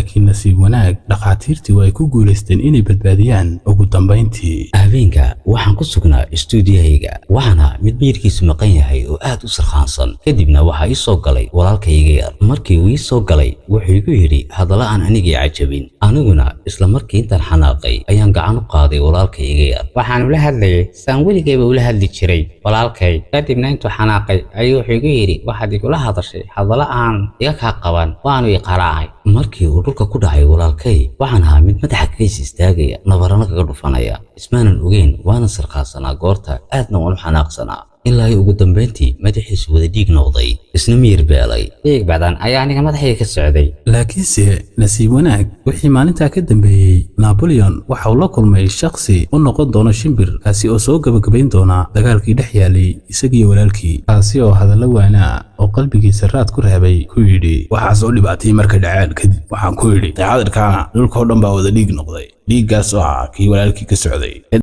Laakiin nasiib wanaag, dhakhaatiirtii waa ay ku guulaysteen inay badbaadiyaan ugu dambayntii. Habeenka waxaan ku sugnaa istuudiyahayga. Waxaana mid miyirkiisu maqan yahay oo aad u sarkhaansan. Kadibna waxaa ii soo galay walaalkayga yar. Markii uu ii soo galay, wuxuu igu yidhi hadalla aan anigii cajabin. Aniguna isla markii intaan xanaaqay ayaan gacan u qaaday walaalkayga yar. Waxaan ula hadlayay saan weligayba ula hadli jiray walaalkay. Kadibna intuu xanaaqay ayuu wuxuu igu yidhi, "Waxaad igula hadashay hadallo aan iga kaa qaban." Waanu i qaraacay. Markii uu dhulka ku dhacay walaalkay, waxaan ahaa mid madaxa kaga is istaagaya, nabarana kaga dhufanaya. Ismaanan ogeyn, waana sarkhaansanaa goorta, aadna waan u xanaaqsanaa, ilaa ay ugu dambayntii madaxiisu wada dhiig noqday, isna miyir beelay. Dhiig badan ayaa aniga madaxayga ka socday. Laakiinse nasiib wanaag, wixii maalintaa ka dambeeyey, Naboleon waxa uu la kulmay shakhsi u noqon doona shimbir, kaasi oo soo gabagabayn doona dagaalkii dhex yaalay isagiyo walaalkii, kaasi oo hadallo waanaa oo qalbigiisa raad ku reebay ku yidhi. Waxaas oo dhibaatay marka dhaceen kadib, waxaan ku yidhi, "Dacadirkaana dhulkoo dhan baa wada dhiig noqday," dhiiggaas oo ah kii walaalkii ka socday.